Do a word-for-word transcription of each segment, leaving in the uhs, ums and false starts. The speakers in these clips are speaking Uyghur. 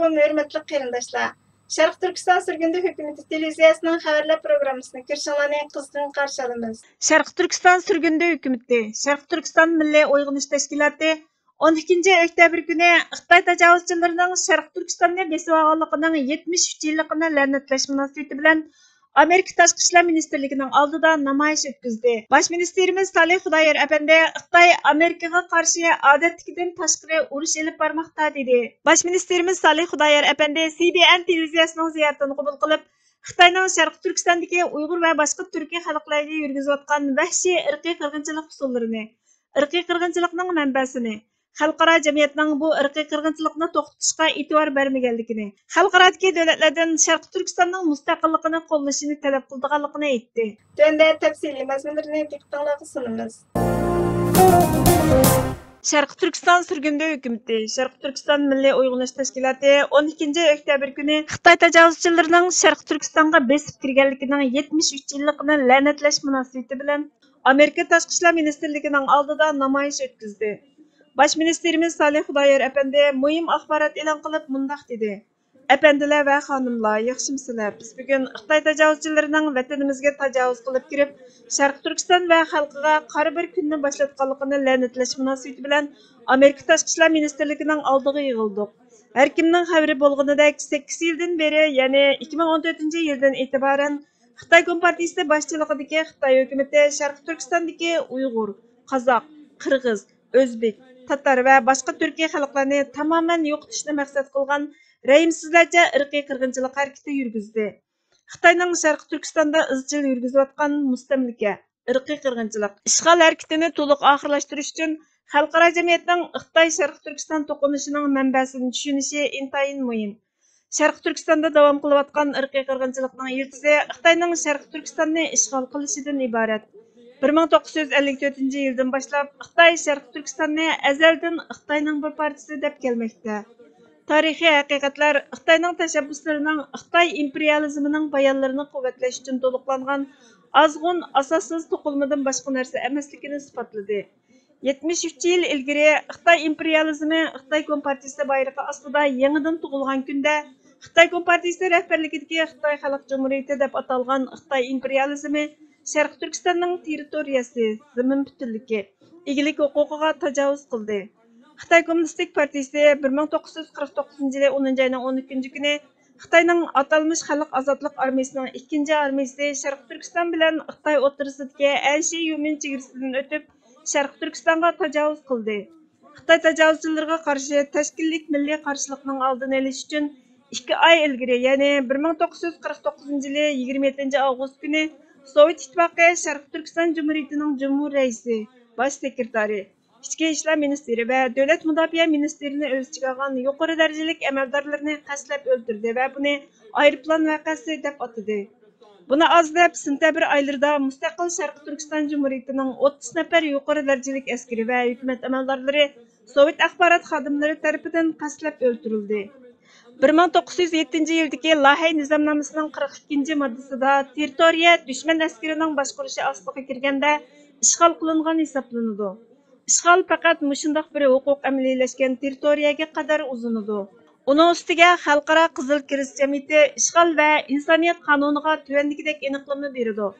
ھۆرمەتلىك قېرىنداشلار، شەرقىي تۈركىستان سۈرگۈندە ھۆكۈمىتى تېلېۋىزىيەسىنىڭ خەۋەرلەر پروگراممىسىنى كۆرۈشۈڭلارنى قىزغىن قارشى ئالىمىز. شەرقىي تۈركىستان سۈرگۈندە ھۆكۈمىتى، شەرقىي تۈركىستان مىللىي ئويغىنىش تەشكىلاتى ئون ئىككىنچى ئۆكتەبىر كۈنى خىتاي تاجاۋۇزچىلىرىنىڭ شەرقىي تۈركىستاننى بېسىۋالغانلىقىنىڭ يەتمىش ئۈچ يىللىقىنى لەنەتلەش مۇناسىۋىتى بىلەن ئامېرىكا تاشقى ئىشلار مىنىستىرلىكىنىڭ ئالدىدا نامايىش ئۆتكۈزدى. باش مىنىستىرىمىز سالىھ خۇدايار ئەپەندى خىتاي ئامېرىكىغا قارشى ئادەتتىكىدىن تاشقىرى ئۇرۇش ئېلىپ بارماقتا، دېدى. باش مىنىستىرىمىز سالىھ خۇدايار ئەپەندى سى بى ئېن تېلېۋىزىيەسىنىڭ زىيارىتىنى قوبۇل قىلىپ، خىتاينىڭ شەرقىي تۈركىستاندىكى ئۇيغۇر ۋە باشقا تۈركىي خەلقلەرگە يۈرگۈزۈۋاتقان ۋەھشىي ئىرقىي قىرغىنچىلىق ئۇسۇللىرىنى، ئىرقىي قىرغىنچىلىقنىڭ مەنبەسىنى، خەلقئارا جەمئىيەتنىڭ بۇ ئىرقىي قىرغىنچىلىقنى توختىتىشقا ئېتىبار بەرمىگەنلىكىنى، خەلقئارادىكى دۆلەتلەردىن شەرقىي تۈركىستاننىڭ مۇستەقىللىقىنى قوللىشىنى تەلەپ قىلىدىغانلىقىنى ئېيتتى. تۆۋەندە تەپسىلىي مەزمۇنلىرىنى دىققىتىڭلارغا سۇنىمىز. شەرقىي تۈركىستان سۈرگۈندە ھۆكۈمىتى، شەرقىي تۈركىستان مىللىي ئويغىنىش تەشكىلاتى ئون ئىككىنچى ئۆكتەبىر كۈنى خىتاي تاجاۋۇزچىلىرىنىڭ شەرقىي تۈركىستانغا بېسىپ كىرگەنلىكىنىڭ يەتمىش ئۈچ يىللىقىنى لەنەتلەش مۇناسىۋىتى بىلەن ئامېرىكا تاشقى ئىشلار مىنىستىرلىكىنىڭ ئالدىدا نامايىش ئۆتكۈزدى. باش مىنىستىرىمىز سالىھ خۇدايار ئەپەندى مۇھىم ئاخبارات ئېلان قىلىپ مۇنداق دېدى: ئەپەندىلەر ۋە خانىملار، ياخشىمۇسىلەر؟ بىز بۈگۈن خىتاي تاجاۋۇزچىلىرىنىڭ ۋەتىنىمىزگە تاجاۋۇز قىلىپ كىرىپ، شەرقىي تۈركىستان ۋە خەلقىگە قارا بىر كۈننى باشلاتقانلىقىنى لەنەتلەش مۇناسىۋىتى بىلەن ئامېرىكا تاشقى ئىشلار مىنىستىرلىكىنىڭ ئالدىغا يىغىلدۇق. ھەر كىمنىڭ خەۋىرى بولغىنىدەك، سەككىز يىلدىن بېرى، يەنى ئىككى مىڭ ئون تۆتىنچى يىلدىن ئېتىبارەن، خىتاي كومپارتىيىسى باشچىلىقىدىكى خىتاي ھۆكۈمىتى شەرقىي تۈركىستاندىكى ئۇيغۇر، قازاق، قىرغىز، ئۆزبېك، تاتار ۋە باشقا تۈركىي خەلقلەرنى تامامەن يوقىتىشنى مەقسەت قىلغان رەھىمسىزلەرچە ئىرقىي قىرغىنچىلىق ھەرىكىتى يۈرگۈزدى. خىتاينىڭ شەرقىي تۈركىستاندا ئىزچىل يۈرگۈزۈۋاتقان مۇستەملىكە، ئىرقىي قىرغىنچىلىق، ئىشغال ھەرىكىتىنى تولۇق ئاخىرلاشتۇرۇش ئۈچۈن خەلقئارا جەمئىيەتنىڭ خىتاي شەرقىي تۈركىستان توقۇنۇشىنىڭ مەنبەسىنى چۈشىنىشى ئىنتايىن مۇھىم. شەرقىي تۈركىستاندا داۋام قىلىۋاتقان ئىرقىي قىرغىنچىلىقنىڭ يىلتىزى خىتاينىڭ شەرقىي تۈركىستاننى ئىشغال قىلىشىدىن ئىبارەت. بىر مىڭ توققۇز يۈز ئەللىك تۆتىنچى يىلدىن باشلاپ، خىتاي شەرقىي تۈركىستاننى ئەزەلدىن خىتاينىڭ بىر پارچىسى دەپ كەلمەكتە. تارىخىي ھەقىقەتلەر خىتاينىڭ تەشەببۇسلىرىنىڭ خىتاي ئىمپېرىيالىزمىنىڭ بايانلىرىنى قۇۋۋەتلەش ئۈچۈن تولۇقلانغان ئازغۇن، ئاساسسىز توقۇلمىدىن باشقا نەرسە ئەمەسلىكىنى ئىسپاتلىدى. يەتمىش ئۈچ يىل ئىلگىرى خىتاي ئىمپېرىيالىزمى خىتاي كومپارتىيىسى بايرىقى ئاستىدا يېڭىدىن تۇغۇلغان كۈندە، خىتاي كومپارتىيىسى رەھبەرلىكىدىكى خىتاي خەلق جۇمھۇرىيىتى دەپ ئاتالغان خىتاي ئىمپېرىيالىزمى شەرقىي تۈركىستاننىڭ تېررىتورىيەسى، زېمىن پۈتۈنلۈكى، ئىگىلىك ھوقۇقىغا تاجاۋۇز قىلدى. خىتاي كوممۇنىستىك پارتىيىسى بىر مىڭ توققۇز يۈز قىرىق توققۇزىنچى يىلى ئونىنچى ئاينىڭ ئون ئىككىنچى كۈنى خىتاينىڭ ئاتالمىش خەلق ئازادلىق ئارمىيىسىنىڭ ئىككىنچى ئارمىيىسى شەرقىي تۈركىستان بىلەن خىتاي ئوتتۇرىسىدىكى ئەنشى يۈمىن چېگرىسىدىن ئۆتۈپ، شەرقىي تۈركىستانغا تاجاۋۇز قىلدى. خىتاي تاجاۋۇزچىلىرىغا قارشى تەشكىللىك مىللىي قارشىلىقنىڭ ئالدىنى ئېلىش ئۈچۈن، ئىككى ئاي ئىلگىرى، يەنى بىر مىڭ توققۇز يۈز قىرىق توققۇزىنچى يىلى يىگىرمە يەتتىنچى ئاۋغۇست كۈنى سوۋېت ئىتتىپاقى شەرقىي تۈركىستان جۇمھۇرىيىتىنىڭ جۇمھۇر رەئىسى، باش سېكرېتارى، ئىچكى ئىشلار مىنىستىرى ۋە دۆلەت مۇداپىئە مىنىستىرىنى ئۆز ئىچىگە ئالغان يۇقىرى دەرىجىلىك ئەمەلدارلىرىنى قەستلەپ ئۆلتۈردى ۋە بۇنى ئايروپىلان ۋەقەسى دەپ ئاتىدى. بۇنى ئاز دەپ، سېنتەبىر ئايلىرىدا مۇستەقىل شەرقىي تۈركىستان جۇمھۇرىيىتىنىڭ ئوتتۇز نەپەر يۇقىرى دەرىجىلىك ئەسكىرى ۋە ھۆكۈمەت ئەمەلدارلىرى سوۋېت ئاخبارات خادىملىرى تەرىپىدىن قەستلەپ ئۆلتۈرۈلدى. بىر مىڭ توققۇز يۈز يەتتىنچى يىلدىكى لاھەي نىزامنامىسىنىڭ قىرىق ئىككىنچى ماددىسىدا تېررىتورىيە دۈشمەن ئەسكىرىنىڭ باشقۇرۇشى ئاستىغا كىرگەندە ئىشغال قىلىنغان ھېسابلىنىدۇ. ئىشغال پەقەت مۇشۇنداق بىر ھوقۇق ئەمەلىيلەشكەن تېررىتورىيەگە قەدەر ئۇزىنىدۇ. ئۇنىڭ ئۈستىگە خەلقئارا قىزىل كىرېست جەمئىيىتى ئىشغال ۋە ئىنسانىيەت قانۇنىغا تۆۋەندىكىدەك ئېنىقلىما بېرىدۇ.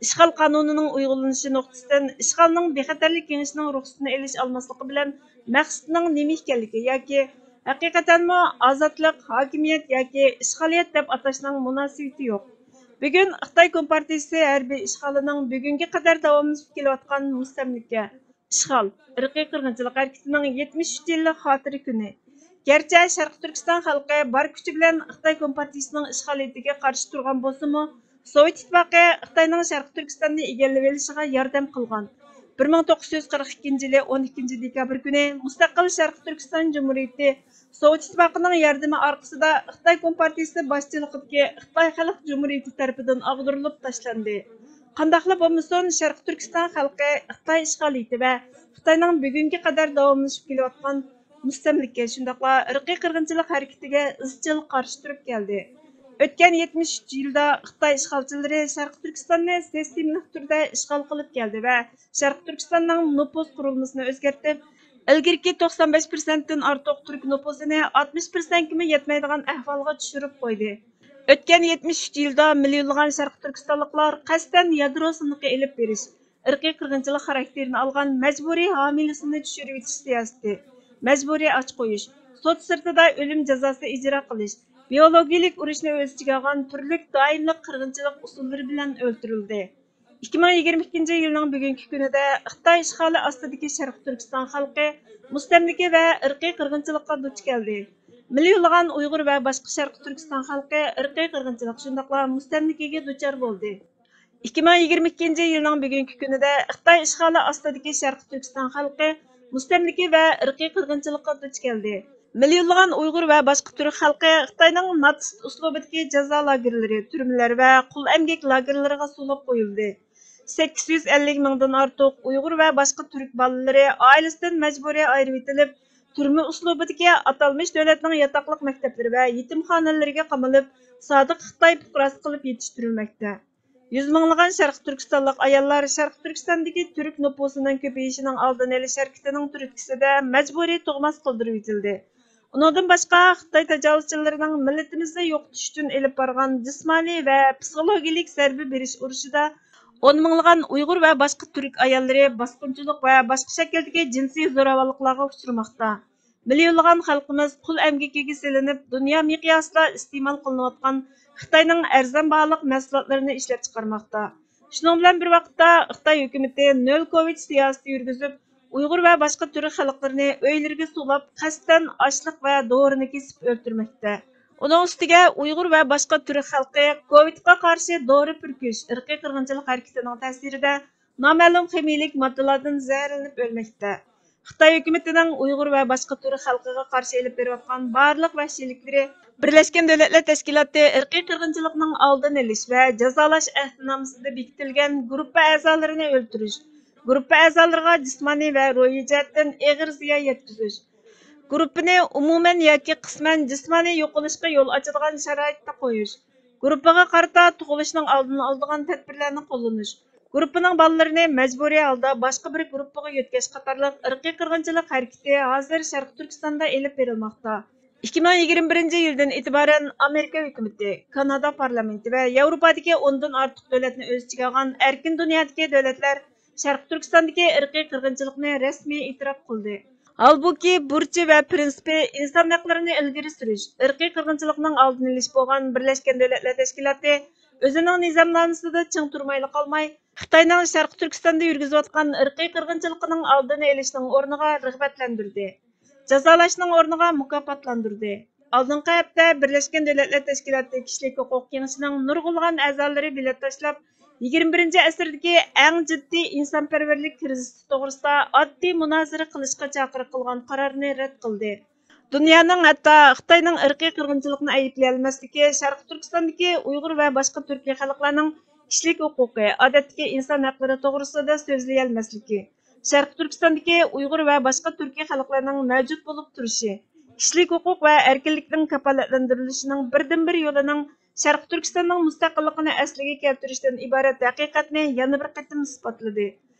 ئىشغال قانۇنىنىڭ ئۇيغۇنلىنىشى نۇقتىسىدىن، ئىشغالنىڭ بىخەتەرلىك كېڭىشىنىڭ رۇخسىتىنى ئېلىش ئالماسلىقى بىلەن مەقسىتىنىڭ نېمە ئىكەنلىكى ياكى ھەقىقەتەنمۇ ئازادلىق، ھاكىمىيەت ياكى ئىشغالىيەت دەپ ئاتاشنىڭ مۇناسىۋىتى يوق. بۈگۈن خىتاي كومپارتىيىسى ھەربىي ئىشغالىنىڭ بۈگۈنگە قەدەر داۋاملىشىپ كېلىۋاتقان مۇستەملىكە، ئىشغال، ئىرقىي قىرغىنچىلىق ھەرىكىتىنىڭ يەتمىش ئۈچ يىللىق خاتىرە كۈنى. گەرچە شەرقىي تۈركىستان خەلقى بار كۈچى بىلەن خىتاي كومپارتىيىسىنىڭ ئىشغالىيىتىگە قارشى تۇرغان بولسىمۇ، سوۋېت ئىتتىپاقى خىتاينىڭ شەرقىي تۈركىستاننى ئىگىلىۋېلىشىغا ياردەم قىلغان. بىر مىڭ توققۇز يۈز قىرىق ئىككىنچى يىلى ئون ئىككىنچى دېكابىر كۈنى مۇستەقىل شەرقىي تۈركىستان جۇمھۇرىيىتى سوۋېت ئىتتىپاقىنىڭ ياردىمى ئارقىسىدا خىتاي كومپارتىيىسى باشچىلىقىدىكى خىتاي خەلق جۇمھۇرىيىتى تەرىپىدىن ئاغدۇرۇلۇپ تاشلاندى. قانداقلا بولمىسۇن، شەرقىي تۈركىستان خەلقى خىتاي ئىشغالىيىتى ۋە خىتاينىڭ بۈگۈنگە قەدەر داۋاملىشىپ كېلىۋاتقان مۇستەملىكە، شۇنداقلا ئىرقىي قىرغىنچىلىق ھەرىكىتىگە ئىزچىل قارشى تۇرۇپ كەلدى. ئۆتكەن يەتمىش ئۈچ يىلدا خىتاي ئىشغالچىلىرى شەرقىي تۈركىستاننى سىستېمىلىق تۈردە ئىشغال قىلىپ كەلدى ۋە شەرقىي تۈركىستاننىڭ نوپۇس قۇرۇلمىسىنى ئۆزگەرتىپ، ئىلگىرىكى توقسان بەش پىرسەنتتىن ئارتۇق تۈرك نوپۇسىنى ئاتمىش پىرسەنتكىمۇ يەتمەيدىغان ئەھۋالغا چۈشۈرۈپ قويدى. ئۆتكەن يەتمىش ئۈچ يىلدا مىليونلىغان شەرقىي تۈركىستانلىقلار قەستەن يادرو سىنىقى ئېلىپ بېرىش، ئىرقىي قىرغىنچىلىق خاراكتېرىنى ئالغان مەجبۇرىي ھامىيلىسىنى چۈشۈرۈۋېتىش سىياسىتى، مەجبۇرىي ئاچ قويۇش، سوت سىرتىدا ئۆلۈم جازاسى ئىجرا قىلىش، بىيولوگىيىلىك ئۇرۇشنى ئۆز ئىچىگە ئالغان تۈرلۈك دائىملىق قىرغىنچىلىق ئۇسۇللىرى بىلەن ئۆلتۈرۈلدى. ئىككى مىڭ يىگىرمە ئىككىنچى يىلنىڭ بۈگۈنكى كۈنىدە خىتاي ئىشغالى ئاستىدىكى شەرقىي تۈركىستان خەلقى مۇستەملىكە ۋە ئىرقىي قىرغىنچىلىققا دۇچ كەلدى. مىليونلىغان ئۇيغۇر ۋە باشقا شەرقىي تۈركىستان خەلقى ئىرقىي قىرغىنچىلىق، شۇنداقلا مۇستەملىكىگە دۇچار بولدى. ئىككى مىڭ يىگىرمە ئىككىنچى يىلنىڭ بۈگۈنكى كۈنىدە خىتاي ئىشغالى ئاستىدىكى شەرقىي تۈركىستان خەلقى مۇستەملىكە ۋە ئىرقىي قىرغىنچىلىققا دۇچ كەلدى. مىليونلىغان ئۇيغۇر ۋە باشقا تۈرك خەلقى خىتاينىڭ ناتسىست ئۇسلۇبىدىكى جازا لاگېرلىرى، تۈرمىلەر ۋە قۇل ئەمگەك لاگېرلىرىغا سولاپ قويۇلدى. سەككىز يۈز ئەللىك مىڭدىن ئارتۇق ئۇيغۇر ۋە باشقا تۈرك بالىلىرى ئائىلىسىدىن مەجبۇرىي ئايرىۋېتىلىپ، تۈرمە ئۇسلۇبىدىكى ئاتالمىش دۆلەتنىڭ ياتاقلىق مەكتەپلىرى ۋە يېتىمخانىلىرىگە قامىلىپ، سادىق خىتاي پۇقراسى قىلىپ يېتىشتۈرۈلمەكتە. يۈز مىڭلىغان شەرقىي تۈركىستانلىق ئاياللار شەرقىي تۈركىستاندىكى تۈرك نوپۇسىنىڭ كۆپىيىشىنىڭ ئالدىنى ئېلىش ھەرىكىتىنىڭ تۈرتكىسىدە مەجبۇرىي تۇغماس قىلدۇرۇۋېتىلدى. ئۇنىڭدىن باشقا، خىتاي تاجاۋۇزچىلىرىنىڭ مىللىتىمىزنى يوقىتىش ئۈچۈن ئېلىپ بارغان جىسمانىي ۋە پسىخولوگىيىلىك زەربە بېرىش ئۇرۇشىدا ئون مىڭلىغان ئۇيغۇر ۋە باشقا تۈرك ئاياللىرى باسقۇنچىلىق ۋە باشقا شەكىلدىكى جىنسىي زوراۋانلىقلارغا ئۇچرىماقتا. مىليونلىغان خەلقىمىز قۇل ئەمگىكىگە سېلىنىپ، دۇنيا مىقياسىدا ئىستېمال قىلىنىۋاتقان خىتاينىڭ ئەرزان باھالىق مەھسۇلاتلىرىنى ئىشلەپچىقارماقتا. شۇنىڭ بىلەن بىر ۋاقىتتا، خىتاي ھۆكۈمىتى نۆل كوۋىد سىياسىتى يۈرگۈزۈپ، ئۇيغۇر ۋە باشقا تۈرك خەلقلىرىنى ئۆيلىرىگە سولاپ، قەستەن ئاچلىق ۋە دورىنى كېسىپ ئۆلتۈرمەكتە. ئۇنىڭ ئۈستىگە، ئۇيغۇر ۋە باشقا تۈرك خەلقى كوۋىدقا قارشى دورا پۈركۈش ئىرقىي قىرغىنچىلىق ھەرىكىتىنىڭ تەسىرىدە نامەلۇم خىمىيىلىك ماددىلاردىن زەھەرلىنىپ ئۆلمەكتە. خىتاي ھۆكۈمىتىنىڭ ئۇيغۇر ۋە باشقا تۈرك خەلقىگە قارشى ئېلىپ بېرىۋاتقان بارلىق ۋەھشىيلىكلىرى بىرلەشكەن دۆلەتلەر تەشكىلاتى ئىرقىي قىرغىنچىلىقنىڭ ئالدىنى ئېلىش ۋە جازالاش ئەھدىنامىسىدە بېكىتىلگەن گۇرۇپپا ئەزالىرىنى ئۆلتۈرۈش، گۇرۇپپا ئەزالىرىغا جىسمانىي ۋە روھىي جەھەتتىن ئېغىر زىيان يەتكۈزۈش، گۇرۇپپىنى ئومۇمەن ياكى قىسمەن جىسمانىي يوقىلىشقا يول ئاچىدىغان شارائىتتا قويۇش، گۇرۇپپىغا قارىتا تۇغۇلۇشنىڭ ئالدىنى ئالىدىغان تەدبىرلەرنى قوللىنىش، گۇرۇپپىنىڭ بالىلىرىنى مەجبۇرىي ھالدا باشقا بىر گۇرۇپپىغا يۆتكەش قاتارلىق ئىرقىي قىرغىنچىلىق ھەرىكىتى ھازىر شەرقىي تۈركىستاندا ئېلىپ بېرىلماقتا. ئىككى مىڭ يىگىرمە بىرىنچى يىلدىن ئېتىبارەن ئامېرىكا ھۆكۈمىتى، كانادا پارلامېنتى ۋە ياۋروپادىكى ئوندىن ئارتۇق دۆلەتنى ئۆز ئىچىگە ئالغان ئەركىن دۇنيادىكى دۆلەتلەر شەرقىي تۈركىستاندىكى ئىرقىي قىرغىنچىلىقنى رەسمىي ئېتىراپ قىلدى. ھالبۇكى، بۇرچى ۋە پىرىنسىپى ئىنسان ھەقلىرىنى ئىلگىرى سۈرۈش، ئىرقىي قىرغىنچىلىقنىڭ ئالدىنى ئېلىش بولغان بىرلەشكەن دۆلەتلەر تەشكىلاتى ئۆزىنىڭ نىزامنامىسىدا چىڭ تۇرمايلا قالماي، خىتاينىڭ شەرقىي تۈركىستاندا يۈرگۈزۈۋاتقان ئىرقىي قىرغىنچىلىقىنىڭ ئالدىنى ئېلىشنىڭ ئورنىغا رىغبەتلەندۈردى، جازالاشنىڭ ئورنىغا مۇكاپاتلاندۇردى. ئالدىنقى ھەپتە بىرلەشكەن دۆلەتلەر تەشكىلاتى كىشىلىك ھوقۇق كېڭىشىنىڭ نۇرغۇنلىغان ئەزالىرى بېلەت تاشلاپ، يىگىرمە بىرىنچى ئەسىردىكى ئەڭ جىددىي ئىنسانپەرۋەرلىك كىرىزىسى توغرىسىدا ئاددىي مۇنازىرە قىلىشقا چاقىرىق قىلغان قارارنى رەت قىلدى. دۇنيانىڭ ھەتتا خىتاينىڭ ئىرقىي قىرغىنچىلىقىنى ئەيىبلىيەلمەسلىكى، شەرقىي تۈركىستاندىكى ئۇيغۇر ۋە باشقا تۈركىي خەلقلەرنىڭ كىشىلىك ھوقۇقى، ئادەتتىكى ئىنسان ھەقلىرى توغرىسىدا سۆزلىيەلمەسلىكى، شەرقىي تۈركىستاندىكى ئۇيغۇر ۋە باشقا تۈركىي خەلقلەرنىڭ مەۋجۇت بولۇپ تۇرۇشى، كىشىلىك ھوقۇق ۋە ئەركىنلىكنىڭ كاپالەتلەندۈرۈلۈشىنىڭ بىردىنبىر يولىنىڭ شەرقىي تۈركىستاننىڭ مۇستەقىللىقىنى ئەسلىگە كەلتۈرۈشتىن ئىبارەت ھەقىقەتنى يەنە بىر قېتىم ئىسپاتلىدى.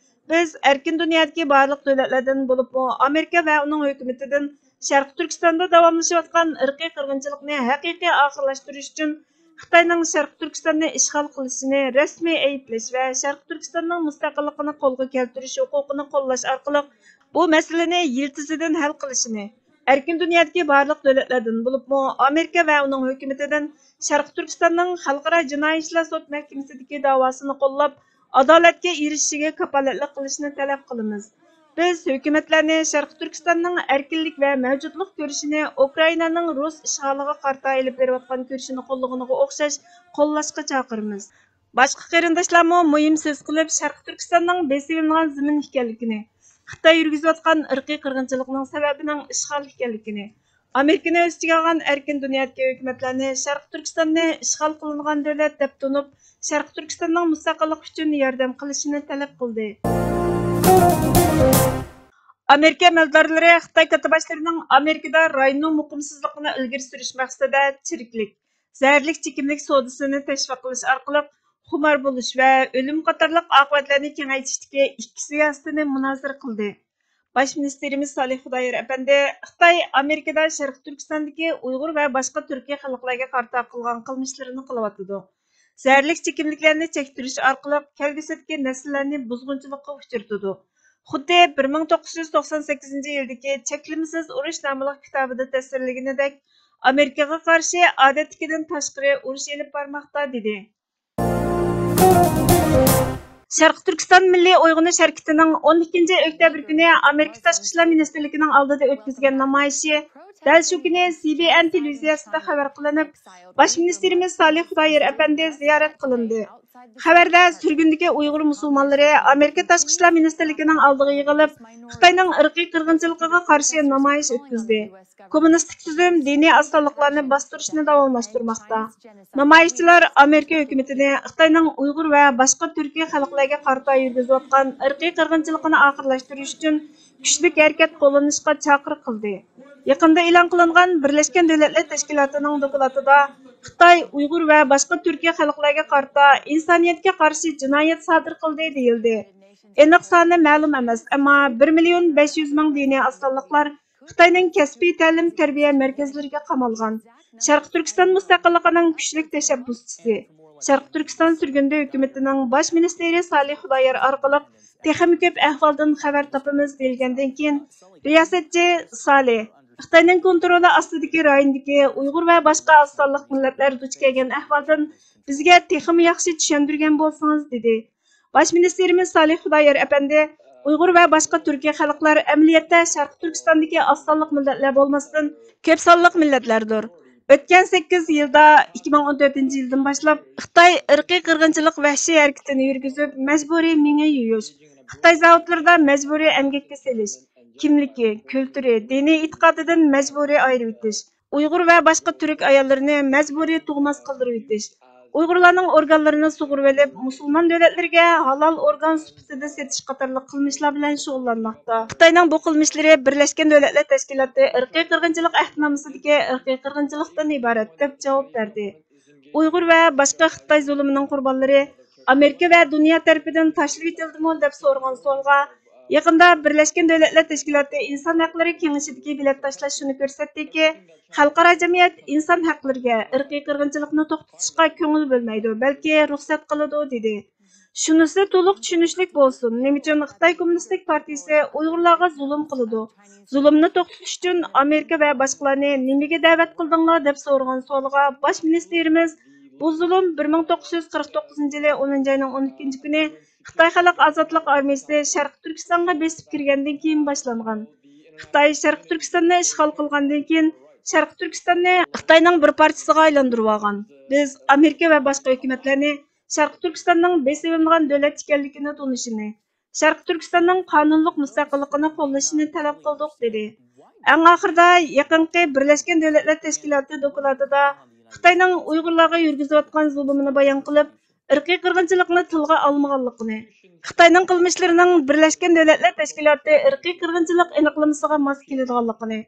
بىز ئەركىن دۇنيادىكى بارلىق دۆلەتلەردىن، بولۇپمۇ ئامېرىكا ۋە ئۇنىڭ ھۆكۈمىتىدىن شەرقىي تۈركىستاندا داۋاملىشىۋاتقان ئىرقىي قىرغىنچىلىقنى ھەقىقىي ئاخىرلاشتۇرۇش ئۈچۈن خىتاينىڭ شەرقىي تۈركىستاننى ئىشغال قىلىشىنى رەسمىي ئەيىبلەش ۋە شەرقىي تۈركىستاننىڭ مۇستەقىللىقىنى قولغا كەلتۈرۈش ھوقۇقىنى قوللاش ئارقىلىق بۇ مەسىلىنى يىلتىزىدىن ھەل قىلىشىنى، ئەركىن دۇنيادىكى بارلىق دۆلەتلەردىن، بولۇپمۇ ئامېرىكا ۋە ئۇنىڭ ھۆكۈمىتىدىن شەرقىي تۈركىستاننىڭ خەلقئارا جىنايى ئىشلار سوت مەھكىمىسىدىكى داۋاسىنى قوللاپ، ئادالەتكە ئېرىشىشىگە كاپالەتلىك قىلىشنى تەلەپ قىلىمىز. بىز ھۆكۈمەتلەرنى شەرقىي تۈركىستاننىڭ ئەركىنلىك ۋە مەۋجۇتلۇق كۈرىشىنى ئۇكرائىنانىڭ رۇس ئىشغالىغا قارىتا ئېلىپ بېرىۋاتقان كۈرىشىنى قوللىغىنىغا ئوخشاش قوللاشقا چاقىرىمىز. باشقا قېرىنداشلارمۇ مۇھىم سۆز قىلىپ، شەرقىي تۈركىستاننىڭ بېسىۋېلىنغان زېمىن ئىكەنلىكىنى، خىتاي يۈرگۈزۈۋاتقان ئىرقىي قىرغىنچىلىقنىڭ سەۋەبىنىڭ ئىشغال ئىكەنلىكىنى، ئامېرىكىنى ئۆز ئىچىگە ئالغان ئەركىن دۇنيادىكى ھۆكۈمەتلەرنى شەرقىي تۈركىستاننى ئىشغال قىلىنغان دۆلەت دەپ تونۇپ، شەرقىي تۈركىستاننىڭ مۇستەقىللىقى ئۈچۈن ياردەم قىلىشىنى تەلەپ قىلدى. ئامېرىكا ئەمەلدارلىرى خىتاي كاتتىباشلىرىنىڭ ئامېرىكىدا رايوننىڭ مۇقىمسىزلىقىنى ئىلگىرى سۈرۈش مەقسىتىدە چىرىكلىك، زەھەرلىك چېكىملىك سودىسىنى تەشۋىق قىلىش ئارقىلىق خۇمار بولۇش ۋە ئۆلۈم قاتارلىق ئاقىۋەتلەرنى كېڭەيتىشتىكى ئىككى سىياسىتىنى مۇنازىرە قىلدى. باش مىنىستىرىمىز سالىھ خۇدايار ئەپەندى خىتاي ئامېرىكىدا شەرقىي تۈركىستاندىكى ئۇيغۇر ۋە باشقا تۈركىي خەلقلەرگە قارىتا قىلغان قىلمىشلىرىنى قىلىۋاتىدۇ. زەھەرلىك چېكىملىكلەرنى چەكتۈرۈش ئارقىلىق كەلگۈسىدىكى نەسىللەرنى بۇزغۇنچىلىققا ئۇچرىتىدۇ. خۇددى بىر مىڭ توققۇز يۈز توقسان سەككىزىنچى يىلدىكى چەكلىمىسىز ئۇرۇش ناملىق كىتابىدا تەسۋىرلىگىنىدەك، ئامېرىكىغا قارشى ئادەتتىكىدىن تاشقىرى ئۇرۇش ئېلىپ بارماقتا، دېدى. شەرقىي تۈركىستان مىللىي ئويغىنىش ھەرىكىتىنىڭ ئون ئىككىنچى ئۆكتەبىر كۈنى ئامېرىكا تاشقى ئىشلار مىنىستىرلىكىنىڭ ئالدىدا ئۆتكۈزگەن نامايىشى دەل شۇ كۈنى سى بى ئېن تېلېۋىزىيەسىدە خەۋەر قىلىنىپ، باش مىنىستىرىمىز سالىھ خۇدايار ئەپەندى زىيارەت قىلىندى. خەۋەردە سۈرگۈندىكى ئۇيغۇر مۇسۇلمانلىرى ئامېرىكا تاشقى ئىشلار مىنىستىرلىكىنىڭ ئالدىغا يىغىلىپ، خىتاينىڭ ئىرقىي قىرغىنچىلىقىغا قارشى نامايىش ئۆتكۈزدى. كوممۇنىستىك تۈزۈم دىنىي ئاز سانلىقلارنى باستۇرۇشنى داۋاملاشتۇرماقتا. نامايىشچىلار ئامېرىكا ھۆكۈمىتىنى خىتاينىڭ ئۇيغۇر ۋە باشقا تۈركىي خەلقلەرگە قارىتا يۈرگۈزۈۋاتقان ئىرقىي قىرغىنچىلىقىنى ئاخىرلاشتۇرۇش ئۈچۈن كۈچلۈك ھەرىكەت قوللىنىشقا چاقىرىق قىلدى. يېقىندا ئېلان قىلىنغان بىرلەشكەن دۆلەتلەر تەشكىلاتىنىڭ دوكلاتىدا خىتاي ئۇيغۇر ۋە باشقا تۈركىي خەلقلەرگە قارىتا ئىنسانىيەتكە قارشى جىنايەت سادىر قىلدى، دېيىلدى. ئېنىق سانى مەلۇم ئەمەس، ئەمما بىر مىليون بەش يۈز مىڭ دىنىي ئاز سانلىقلار خىتاينىڭ كەسپىي تەلىم-تەربىيە مەركەزلىرىگە قامالغان. شەرقىي تۈركىستان مۇستەقىللىقىنىڭ كۈچلۈك تەشەببۇسچىسى، شەرقىي تۈركىستان سۈرگۈندە ھۆكۈمىتىنىڭ باش مىنىستىرى سالىھ خۇدايار ئارقىلىق تېخىمۇ كۆپ ئەھۋالدىن خەۋەر تاپىمىز دېيىلگەندىن كېيىن، رىياسەتچى سالىھ، خىتاينىڭ كونترولى ئاستىدىكى رايوندىكى ئۇيغۇر ۋە باشقا ئاز سانلىق مىللەتلەر دۇچ كەلگەن ئەھۋالدىن بىزگە تېخىمۇ ياخشى چۈشەندۈرگەن بولسىڭىز، دېدى. باش مىنىستىرىمىز سالىھ خۇدايار ئەپەندى، ئۇيغۇر ۋە باشقا تۈركىي خەلقلەر ئەمەلىيەتتە شەرقىي تۈركىستاندىكى ئاز سانلىق مىللەتلەر بولماستىن، كۆپ سانلىق مىللەتلەردۇر. ئۆتكەن سەككىز يىلدا، ئىككى مىڭ ئون تۆتىنچى يىلدىن باشلاپ، خىتاي ئىرقىي قىرغىنچىلىق ۋەھشىي ھەرىكىتىنى يۈرگۈزۈپ، مەجبۇرىي مېڭە يۇيۇش، خىتاي زاۋۇتلىرىدا مەجبۇرىي ئەمگەككە سېلىش، كىملىكى، كۈلتۈرى، دىنىي ئېتىقادىدىن مەجبۇرىي ئايرىۋېتىش، ئۇيغۇر ۋە باشقا تۈرك ئاياللىرىنى مەجبۇرىي تۇغماس قىلدۇرۇۋېتىش، ئۇيغۇرلارنىڭ ئورگانلىرىنى سۇغۇرۇۋېلىپ، مۇسۇلمان دۆلەتلىرىگە ھالال ئورگان سۈپىتىدە سېتىش قاتارلىق قىلمىشلار بىلەن شۇغۇللانماقتا. خىتاينىڭ بۇ قىلمىشلىرى بىرلەشكەن دۆلەتلەر تەشكىلاتى ئىرقىي قىرغىنچىلىق ئەھدىنامىسىدىكى ئىرقىي قىرغىنچىلىقتىن ئىبارەت، دەپ جاۋاب بەردى. ئۇيغۇر ۋە باشقا خىتاي زۇلۇمىنىڭ قۇربانلىرى ئامېرىكا ۋە دۇنيا تەرىپىدىن تاشلىۋېتىلدىمۇ، دەپ سورىغان سوئالغا، يېقىندا بىرلەشكەن دۆلەتلەر تەشكىلاتى ئىنسان ھەقلىرى كېڭىشىدىكى بېلەت تاشلاش شۇنى كۆرسەتتىكى، خەلقئارا جەمئىيەت ئىنسان ھەقلىرىگە، ئىرقىي قىرغىنچىلىقنى توختىتىشقا كۆڭۈل بۆلمەيدۇ، بەلكى رۇخسەت قىلىدۇ، دېدى. شۇنىسى تولۇق چۈشىنىشلىك بولسۇن، نېمە ئۈچۈن خىتاي كوممۇنىستىك پارتىيىسى ئۇيغۇرلارغا زۇلۇم قىلىدۇ؟ زۇلۇمنى توختىتىش ئۈچۈن ئامېرىكا ۋە باشقىلارنى نېمىگە دەۋەت قىلدىڭلار؟ دەپ سورىغان سوئالىغا باش مىنىستىرىمىز، بۇ زۇلۇم بىر مىڭ توققۇز يۈز قىرىق توققۇزىنچى يىلى ئونىنچى ئاينىڭ ئون ئىككىنچى كۈنى خىتاي خەلق ئازادلىق ئارمىيىسى شەرقىي تۈركىستانغا بېسىپ كىرگەندىن كېيىن باشلانغان. خىتاي شەرقىي تۈركىستاننى ئىشغال قىلغاندىن كېيىن، شەرقىي تۈركىستاننى خىتاينىڭ بىر پارچىسىغا ئايلاندۇرۇۋالغان. بىز ئامېرىكا ۋە باشقا ھۆكۈمەتلەرنى شەرقىي تۈركىستاننىڭ بېسىۋېلىنغان دۆلەت ئىكەنلىكىنى تونۇشىنى، شەرقىي تۈركىستاننىڭ قانۇنلۇق مۇستەقىللىقىنى قوللىشىنى تەلەپ قىلدۇق، دېدى. ئەڭ ئاخىرىدا يېقىنقى بىرلەشكەن دۆلەتلەر تەشكىلاتى دوكلاتىدا خىتاينىڭ ئۇيغۇرلارغا يۈرگۈزۈۋاتقان زۇلۇمىنى بايان قىلىپ، ئىرقىي قىرغىنچىلىقنى تىلغا ئالمىغانلىقىنى، خىتاينىڭ قىلمىشلىرىنىڭ بىرلەشكەن دۆلەتلەر تەشكىلاتى ئىرقىي قىرغىنچىلىق ئېنىقلىمىسىغا ماس كېلىدىغانلىقىنى،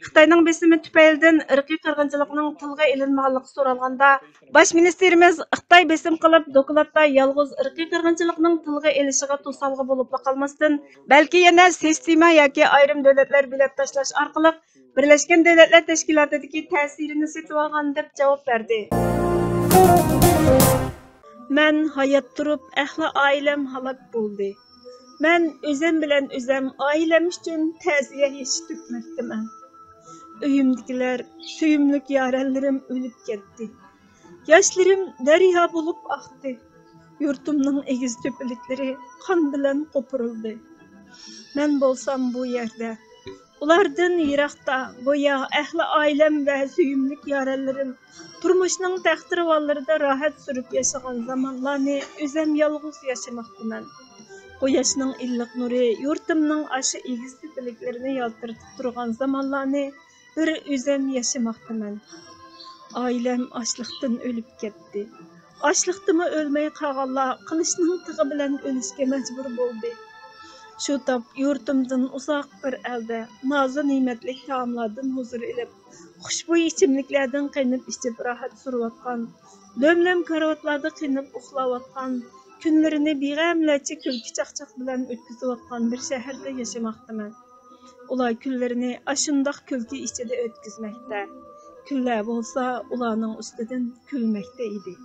خىتاينىڭ بېسىمى تۈپەيلىدىن ئىرقىي قىرغىنچىلىقنىڭ تىلغا ئېلىنمىغانلىقى سورالغاندا، باش مىنىستىرىمىز خىتاي بېسىم قىلىپ، دوكلاتتا يالغۇز ئىرقىي قىرغىنچىلىقنىڭ تىلغا ئېلىشىغا توسالغۇ بولۇپلا قالماستىن، بەلكى يەنە سىستېما ياكى ئايرىم دۆلەتلەر بىلەت تاشلاش ئارقىلىق بىرلەشكەن دۆلەتلەر تەشكىلاتىدىكى تەسىرىنى سېتىۋالغان، دەپ جاۋاب بەردى. مەن ھايات تۇرۇپ ئەھلى ئائىلەم ھالاك بولدى. مەن ئۆزۈم بىلەن ئۆزۈم ئائىلەم ئۈچۈن تەزىيە ياشىتىپ كەتمەكتىمەن. ئۆيۈمدىكىلەر، سۆيۈملۈك يارەنلىرىم ئۆلۈپ كەتتى. ياشلىرىم دەريا بولۇپ ئاقتى. يۇرتۇمنىڭ ئېگىز تۆپىلىكلىرى قان بىلەن قوپۇرۇلدى. مەن بولسام بۇ يەردە، ئۇلاردىن يىراقتا، گويا ئەھلى ئائىلەم ۋە سۆيۈملۈك يارەنلىرىم تۇرمۇشنىڭ تەختىراۋانلىرىدا راھەت سۈرۈپ ياشىغان زامانلارنى ئۆزۈم يالغۇز ياشىماقتىمەن. قۇياشنىڭ ئىللىق نۇرى يۇرتۇمنىڭ ئاشۇ ئېگىز تۆپىلىكلىرىنى يالتىرىتىپ تۇرغان زامانلارنى بىر ئۆزۈم ياشىماقتىمەن. ئائىلەم ئاچلىقتىن ئۆلۈپ كەتتى. ئاچلىقتىمۇ ئۆلمەي قالغانلار قىلىچنىڭ تىغى بىلەن ئۆلۈشكە مەجبۇر بولدى. شۇ تاپ يۇرتۇمدىن ئۇزاق بىر ئەلدە نازۇ نېمەتلىك تائاملاردىن ھۇزۇر ئېلىپ، خۇشبۇي ئىچىملىكلەردىن قېنىپ ئىچىپ راھەت سۈرۈۋاتقان، لۆم-لۆم كارىۋاتلاردا قېنىپ ئۇخلاۋاتقان، كۈنلىرىنى بىغەملەرچە كۈلكە-چاقچاق بىلەن ئۆتكۈزۈۋاتقان بىر شەھەردە ياشىماقتىمەن. ئۇلار كۈنلىرىنى ئاشۇنداق كۈلكە ئىچىدە ئۆتكۈزمەكتە. كۈنلەر بولسا ئۇلارنىڭ ئۈستىدىن كۈلمەكتە ئىدى.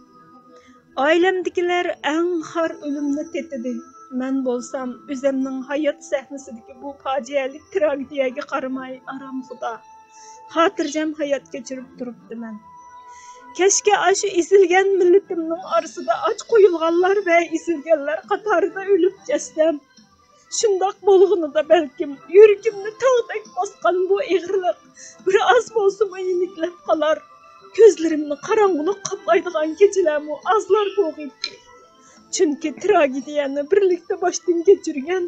ئائىلەمدىكىلەر ئەڭ خار ئۆلۈمنى تېتىدى. مەن بولسام ئۆزۈمنىڭ ھايات سەھنىسىدىكى بۇ پاجىئەلىك تراگېدىيەگە قارىماي ئارامخۇدا، خاتىرجەم ھايات كەچۈرۈپ تۇرۇپتىمەن. كەچكە ئاشۇ ئېزىلگەن مىللىتىمنىڭ ئارىسىدا ئاچ قويۇلغانلار ۋە ئېزىلگەنلەر قاتارىدا ئۆلۈپ كەتسەم، شۇنداق بولغىنىدا بەلكىم يۈرىكىمنى تاغدەك باسقان بۇ ئېغىرلىق بىر ئاز بولسىمۇ يېنىكلەپ قالار. كۆزلىرىمنى قاراڭغۇلۇق قاپلايدىغان كېچىلەرمۇ ئازلار بولغىيتتى. چۈنكى تراگېدىيەنى بىرلىكتە باشتىن كەچۈرگەن،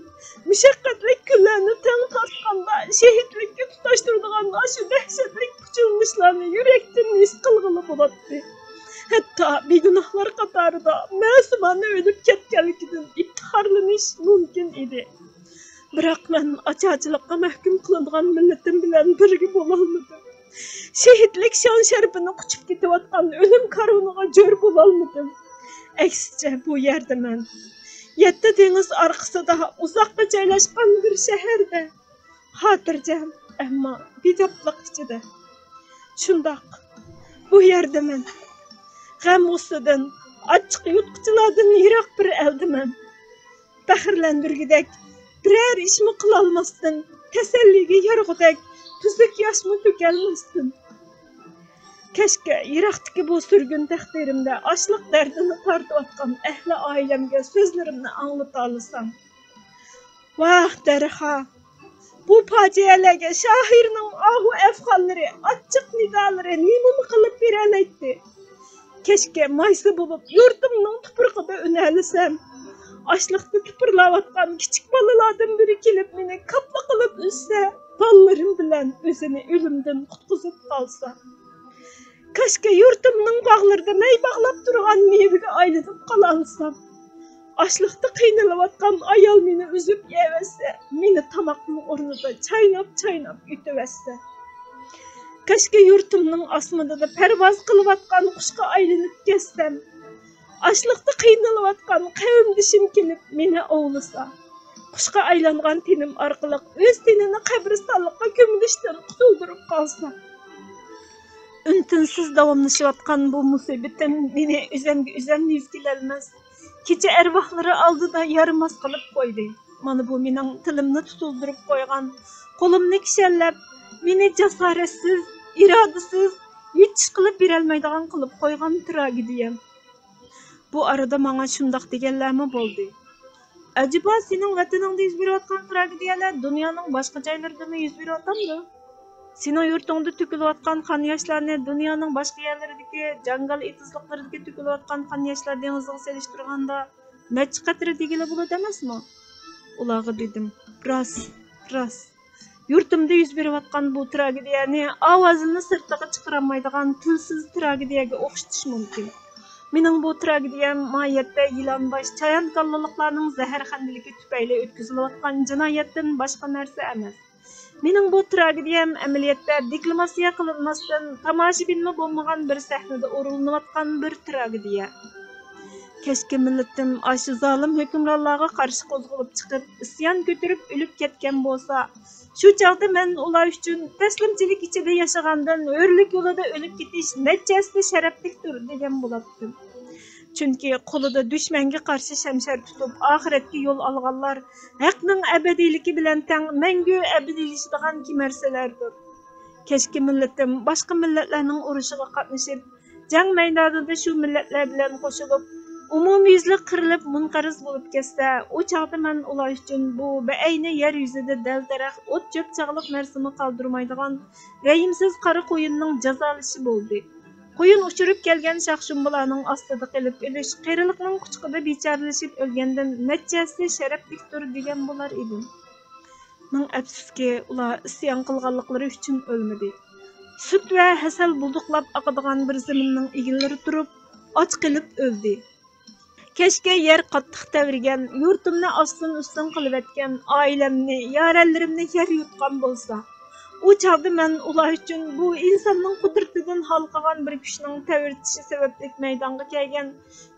مۇشەققەتلىك كۈنلەرنى تەڭ تارتقاندا شېھىتلىككە تۇتاشتۇرىدىغان ئاشۇ دەھشەتلىك پۇچۇلمىشلارنى يۈرەكتىن ھېس قىلغىلى بولاتتى. ھەتتا بىگۇناھلار قاتارىدا مەسۇمانە ئۆلۈپ كەتكەنلىكىدىن ئىپتىخارلىنىش مۇمكىن ئىدى. بىراق مەن ئاچارچىلىققا مەھكۇم قىلىنغان مىللىتىم بىلەن بىرگە بولالمىدىم. شېھىتلىك شان-شەرىپىنى قۇچۇپ كېتىۋاتقان ئۆلۈم كارۋىنىغا جور بولالمىدىم. ئەكسىچە، بۇ يەردە مەن، يەتتە دېڭىز ئارقىسىدا ئۇزاققا جايلاشقان بىر شەھەردە، خاتىرجەم، ئەمما بىدەپلىق ئىچىدە. شۇنداق، بۇ يەردە مەن، غەم-غۇسسىدىن، ئاچچىق يۇتقۇچىلاردىن يىراق بىر ئەلدە مەن. پەخىرلەندۈرگۈدەك بىرەر ئىشمۇ قىلالماستىن، تەسەللىگە يارىغۇدەك تۈزۈك ياشمۇ تۆكەلمەستىن. كەچكە يىراقتىكى بۇ سۈرگۈن تەقدىرىمدە ئاچلىق دەردىنى تارتىۋاتقان ئەھلى ئائىلەمگە سۆزلىرىمنى ئاڭلىتالىسام. ۋاھ، دەرھا! بۇ پاجىئەلەرگە شائىرنىڭ ئاھۇ ئەفغانلىرى، ئاچچىق نىدالىرى نېمىمۇ قىلىپ بېرەلەيتتى؟ كەچكە مايسا بولۇپ يۇرتۇمنىڭ تۇپرىقىدا ئۈنەلىسەم، ئاشلىقتا تۇپۇرلاۋاتقان كىچىك بالىلاردىن بىرى كېلىپ مېنى كاپلا قىلىپ ئۈزسە، بالىلىرىم بىلەن ئۆزىنى ئۆلۈمدىن قۇتقۇزۇپ قالسا. كاشكى يۇرتۇمنىڭ باغلىرىدا مەي باغلاپ تۇرغان مېۋىگە ئايلىنىپ قالالىسام. ئاشلىقتا قىينىلىۋاتقان ئايال مېنى ئۈزۈپ يەۋەتسە، مېنى تاماقنىڭ ئورنىدا چايناپ-چايناپ يۇتۇۋەتسە. كاشكى يۇرتۇمنىڭ ئاسمىنىدا پەرۋاز قىلىۋاتقان قۇشقا ئايلىنىپ كەتسەم. ئاشلىقتا قىينىلىۋاتقان قەۋمدىشىم كېلىپ مېنى ئوۋلىسا. قۇشقا ئايلانغان تېنىم ئارقىلىق ئۆز تېنىنى قەبرىستانلىققا كۆمۈلۈشتىن قۇتۇلدۇرۇپ قالسا. ئۈن-تىنسىز داۋاملىشىۋاتقان بۇ مۇسىبىتىم مېنى ئۆزەمگە ئۆزەم يۈز كېلەلمەس، كېچە ئەرۋاھلىرى ئالدىدا يارىماس قىلىپ قويدى. مانا بۇ مېنىڭ تىلىمنى تۇتۇلدۇرۇپ قويغان، قولۇمنى كىشەنلەپ، مېنى جاسارەتسىز، ئىرادىسىز، ھېچ قىلىپ بېرەلمەيدىغان قىلىپ قويغان تراگېدىيەم. بۇ ئارىدا ماڭا شۇنداق دېگەنلەرمۇ بولدى. ئەجەبا، سېنىڭ ۋەتىنىڭدە يۈز بېرىۋاتقان تراگېدىيەلەر دۇنيانىڭ باشقا جايلىرىدىمۇ يۈز بېرىۋاتامدۇ؟ سېنىڭ يۇرتۇڭدا تۆكۈلۈۋاتقان قان ياشلارنى دۇنيانىڭ باشقا يەرلىرىدىكى جاڭگال ئېتىزلىقلىرىدىكى تۆكۈلۈۋاتقان قان ياشلار دېڭىزىغا سېلىشتۇرغاندا نەچچە قەترە دېگىلى بولىدۇ ئەمەسمۇ؟ ئۇلارغا دېدىم، راست، راست. يۇرتۇمدا يۈز بېرىۋاتقان بۇ تراگېدىيەنى ئاۋازىنى سىرتىغا چىقىرالمايدىغان تىلسىز تراگېدىيەگە ئوخشىتىش مۇمكىن. مېنىڭ بۇ تراگېدىيەم ماھىيەتتە يىلانباش، چايان كاللىلىقلارنىڭ زەھەرخەندىلىكى تۈپەيلى ئۆتكۈزۈلۈۋاتقان جىنايەتتىن باشقا نەرسە ئەمەس. مېنىڭ بۇ تراگېدىيەم ئەمەلىيەتتە دېكلاماتسىيە قىلىنماستىن، تاماشىبىنمۇ بولمىغان بىر سەھنىدە ئورۇنلىنىۋاتقان بىر تراگېدىيە. كەچكى مىللىتىم ئاشۇ زالىم ھۆكۈمرانلارغا قارشى قوزغىلىپ چىقىپ، ئىسيان كۆتۈرۈپ ئۆلۈپ كەتكەن بولسا، شۇ چاغدا مەن ئۇلار ئۈچۈن تەسلىمچىلىك ئىچىدە ياشىغاندىن ھۆرلۈك يولىدا ئۆلۈپ كېتىش نەچچە ھەسسە شەرەپلىكتۇر دېگەن بولاتتىم. چۈنكى قولىدا دۈشمەنگە قارشى شەمشەر تۇتۇپ، ئاخىرەتكە يول ئالغانلار ھەقنىڭ ئەبەدىيلىكى بىلەن تەڭ مەڭگۈ ئەبەدىيلىشىدىغان كېمەرسىلەردۇر. كەچكى مىللىتىم باشقا مىللەتلەرنىڭ ئۇرۇشىغا قاتنىشىپ، جەڭ مەيدانىدا شۇ مىللەتلەر بىلەن قوشۇلۇپ، ئومۇميۈزلۈك قىرىلىپ مۇنقەرز بولۇپ كەتسە، ئۇ چاغدا مەن ئۇلار ئۈچۈن بۇ بەئەينى يەر يۈزىدە دەل-دەرەخ، ئوت-چۆپ چاغلىق نەرسىمۇ قالدۇرمايدىغان رەھىمسىز قارا قۇيۇننىڭ جازالىشى بولدى. قۇيۇن ئۇچۇرۇپ كەلگەن شاخ-شۇمبىلارنىڭ ئاستىدا قېلىپ ئۆلۈش قېرىلىقنىڭ قۇچىقىدا بىچارىلىشىپ ئۆلگەندىن نەچچە ھەسسە شەرەپلىكتۇر دېگەن بولار ئىدىم. مىڭ ئەپسۇسكى، ئۇلار ئىسيان قىلغانلىقلىرى ئۈچۈن ئۆلمىدى. سۈت ۋە ھەسەل بۇلدۇقلاپ ئاقىدىغان بىر زېمىننىڭ ئىگىلىرى تۇرۇپ، ئاچ قېلىپ ئۆلدى. كەچكە يەر قاتتىق تەۋرىگەن، يۇرتۇمنى ئاستىن-ئۈستۈن قىلىۋەتكەن، ئائىلەمنى، يارەنلىرىمنى يەر يۇتقان بولسا، ئۇ چاغدا مەن ئۇلار ئۈچۈن بۇ ئىنساننىڭ قۇدرىتىدىن ھالقىغان بىر كۈچنىڭ تەۋرىتىشى سەۋەبلىك مەيدانغا كەلگەن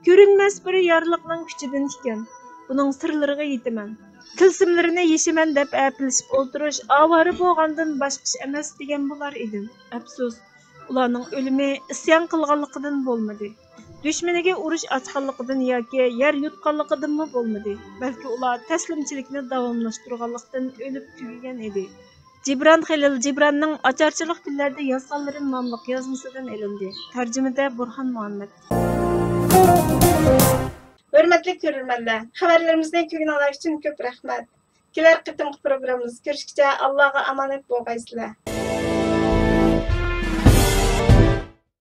كۆرۈنمەس بىر يارلىقنىڭ كۈچىدىن ئىكەن. بۇنىڭ سىرلىرىغا يېتىمەن. تىلسىملىرىنى يېشىمەن دەپ ئەپلىشىپ ئولتۇرۇش ئاۋارە بولغاندىن باشقا ئىش ئەمەس دېگەن بولار ئىدىم. ئەپسۇس، ئۇلارنىڭ ئۆلۈمى ئىسيان قىلغانلىقىدىن بولمىدى. دۈشمىنىگە ئۇرۇش ئاچقانلىقىدىن ياكى يەر يۇتقانلىقىدىنمۇ بولمىدى، بەلكى ئۇلار تەسلىمچىلىكنى داۋاملاشتۇرغانلىقتىن ئۆلۈپ تۈگىگەن ئىدى. جىبران خېلىل جىبراننىڭ ئاچارچىلىق كۈنلەردە يازغانلىرىم ناملىق يازمىسىدىن ئېلىندى. تەرجىمىدە بۇرھان مۇھەممەد. ھۆرمەتلىك كۆرۈرمەنلەر، خەۋەرلىرىمىزنى كۆرگىنىڭلار ئۈچۈن كۆپ رەھمەت. كېلەر قېتىمقى پروگراممىمىزدا كۆرۈشكىچە ئاللاغا ئامانەت بولغايسىلەر.